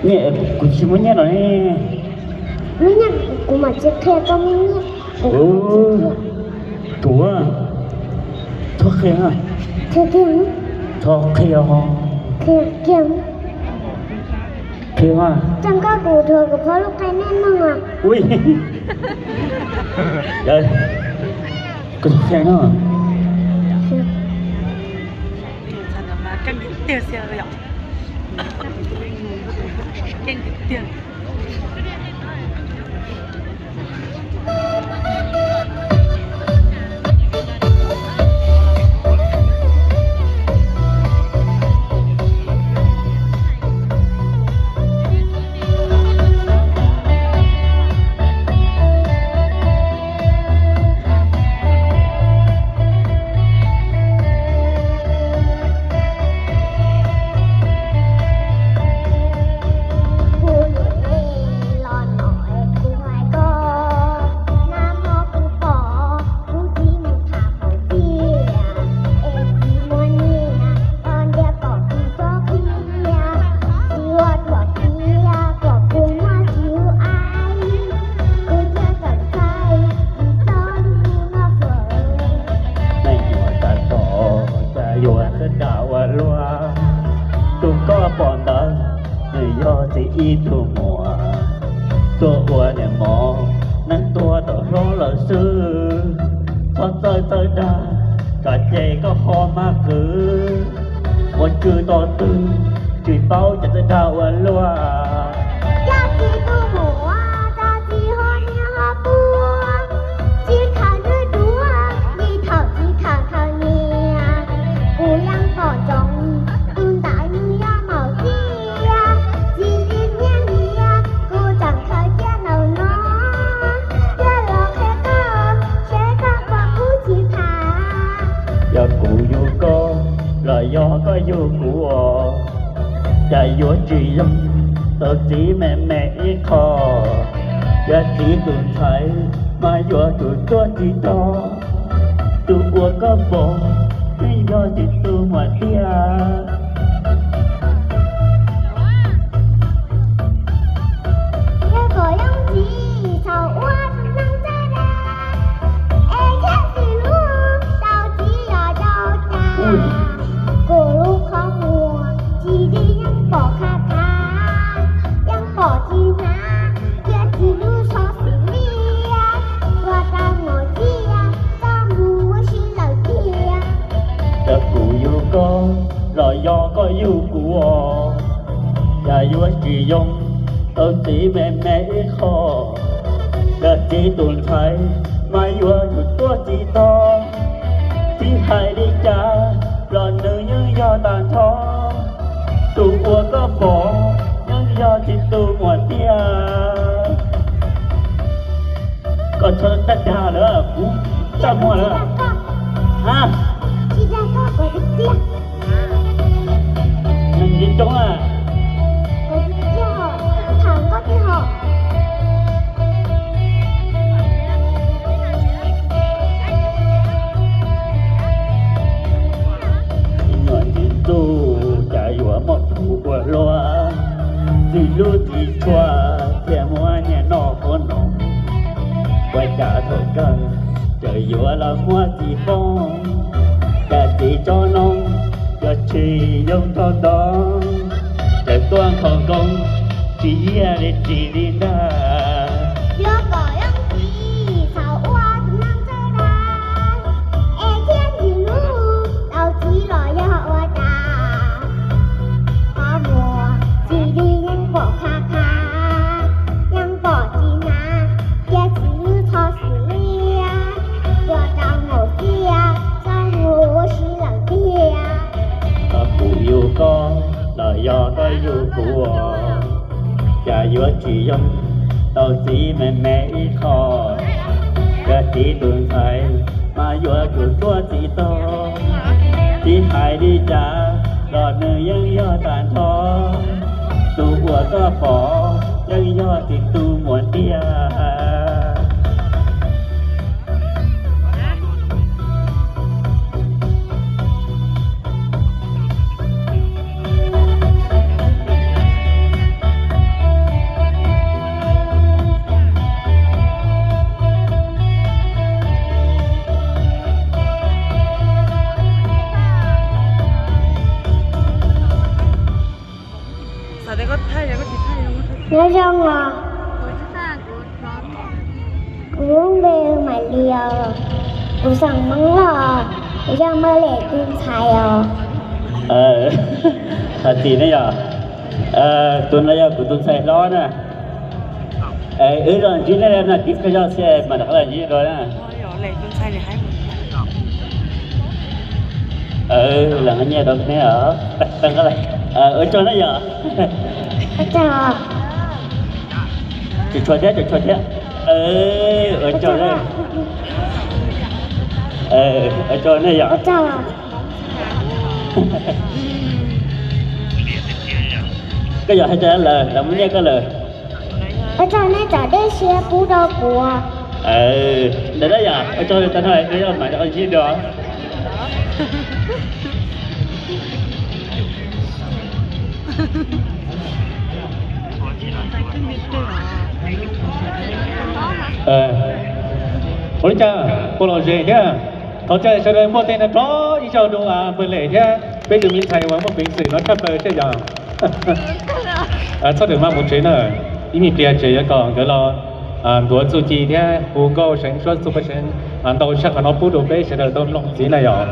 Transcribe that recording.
Nyiaj, kuv tsis muaj nyiaj no ne. Muaj nyiaj kuv mam tsis qhia koj muaj nyiaj. Tuav, txhob qhia, txhob qhia, qhia kiag, qhia kiag. Tseem koj kuv dhuav kuv phob lub qe nej mloog os. Ui, koj txhob qhia no. Kuv niam los no es kuv hais koj, nag hmo kuv pom kuv txiv mus tham qhov tiag, es txiv muaj nyiaj los ntiav kom kuv txhob qhia, txiv ua ruam tiag kom kuv muab txiv hu aib, kuv thiaj txawm txhais txiv txoj lus no fawm. Neeg muaj tas tom cas yuav txawj dag ua luaj, tus koj pom ntawd nws yog txiv ib tug muam, tuaj ua niam mos neeg tuag tau hlob lawm xwb. Txhob txawj txawj dag, tsam ces koj ho maj kwv, ua tswv tos twg tsis paub cas txawj dag ua luaj. Yog txiv tus muam, txog txiv ho niag ho tuag, txiv khaws nws duav li thaum txiv khaws khaws niam. Kuv yeej pom ntsoov tus ntawd nws yog maum tiag, txiv li niaj hliav kuv tseem khaws cia ntawm no, thiaj los qhia koj seb koj puas pub txiv tham. Yog kuv yug koj los yog koj yug kuv os, cas yuav tsis yoog tau txiv me me ib qho. Yog txiv tus ntxhais mas yuav tsum tuaj txiv tog, tus uas koj pom yeej yog txiv tus muam tiag. Yog kom yooj txiv txhaum ua neeg txawj dag, es thiaj tsis hlub tau txiv los rau cas. Kuv lub qhov muag txiv li yeej pom khav khav, yeej pom tsis hnav, cia txiv lub xov xwm liab, ua rau maum tiag txoj mus ua si lawm tiag. Yog kuv yug koj los yog koj yug kuv os, cas yuav tsis yoog tau txiv me me ib qho. Yog txiv tus ntxhais mas yuav tsum tuaj txiv tog, txiv hais li cas los nws yeej yog tag nrho, tus uas koj pom yeej yog txiv tus muam tiag. Koj txhob txawj dag lawm, kuv txaj muag lawm. Tsis dag koj, kuv tsis dag koj, kuv tsis dag. Neeg nce roob a. Kuv tsis dag, kuv tham koj thiaj hom. Nyuam txiv ntuj cas yuav muaj plhus ua luaj, txiv hlub txiv tshua thiaj muab nyiaj noj qab noj. Ua cas thaum kawg tseem yuav los muab txiv poob, cas txiv tsob noob yuav tsis yoog txog ntawd, tseem tuaj nkhaus nkoos tsis yiag li tsis li ntag. Yuav kom yooj txiv txhaum ua tus neeg txawj dag, es thiaj tsis hlub tau txiv los yog ua cas. Qhov muag txiv li yeej pom khav khav, yeej pom tsis hnav, cia txiv lub xov xwm liab, ua rau maum tiag txoj mus ua si lawm tiag. Yog kuv yug koj los yog koj yug kuv, cas yuav tsis yoog tau txiv me me ib qho. Yog txiv tus ntxhais mas yuav tsum tuaj txiv tog, txiv hais li cas los nws yeej yog tag nrho, tus uas koj pom yeej yog txiv tus muam tiag. Nyob zoo os. Kuv lub npe Maiv Lis os. Kuv xeem Hmoob Lauj os. Kuv yog Maiv Lis tus ntxhais os. Hais tias ne yog, tus no yog kuv tus ntxhais hlob na. Wb los ntsib nej no tib pliag zog xwb mam rov qab los ntsib dua na. Los nyiaj rau nej os. Ua tsaug na yom. Tseem tshuav thiab, tseem tshuav thiab. Ua tsaug na. Ua tsaug nej yom. Koj yog hais rau lawv, lawv muaj nyiaj koj lawm. Ua tsaug nej tsom dej siab pub rau kuv. Ntawd na yom, ua tsaug tag no, koj yog mam rov qab ntsib dua. Ua li cas puas lom zem thiab? Thov caw sawv daws npuaj tes nrov nrov ib zaug rau npawg Lem thiab peb tus me ntxhais uas muaj peev xwm no tshaj plaws seb yog. Txhob rawm maj mus tsev na, ib me pliag tseem yuav kom nkawd los ntuav txuj ci thiab hu nkauj seev suab txuj paj seev ntau tshaj qhov no pub rau peb sawv daws tau mloog ntxiv na yom.